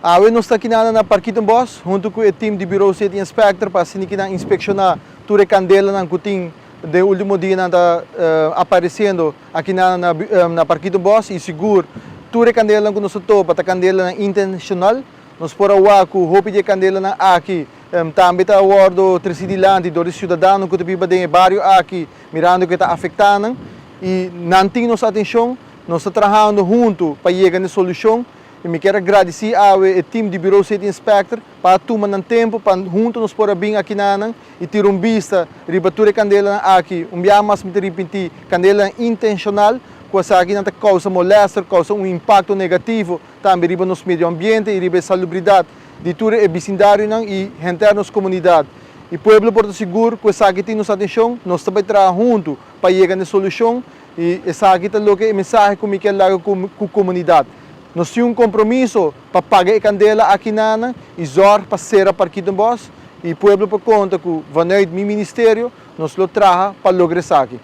Awe nos ta akinan na Parkietenbos huntu ku e team di Bureau City Inspector pa asina kinan inspekshoná tur e kandelanan ku tin den último dianan ta aparesiendo akinan na na Parkietenbos i sigur tur e kandelanan ku nos ta topa ta kandelanan intenshonal. Nos por a wak ku hopi di e kandelanan aki tambe ta wòrdu tresi dilanti dor di siudadano ku ta biba den e bario aki mirando ku e ta afektá nan i nan tin nos atenshon. Nos ta trahando huntu pa yega na e solushon i mi kier a gradisí awe e tim di Bureau City Inspector pa a tuma nan tempu pa huntu nos por a bin akinanan i tira un bista riba tur e kandelanan aki. Un biaha mas mi ta ripintí, kandelanan intenshonal ku esakinan ta kousa molèster, kousa un impakto negativo tambe riba nos medio ambiente i riba e salubridat di tur e bisindarionan i henter nos komunidat. I pueblo por ta sigur ku esaki tin nos atenshon, nos ta bai traha huntu pa yega na e solushon I esaki ta loke e mensahe ku mi kier laga ku komunidat. Nos tin un kompromiso pa paga e kandela aki nanan i zòrg pa sera Parkietenbos i pueblo por konta ku vanuit mi ministerio nos lo traha pa logra esaki.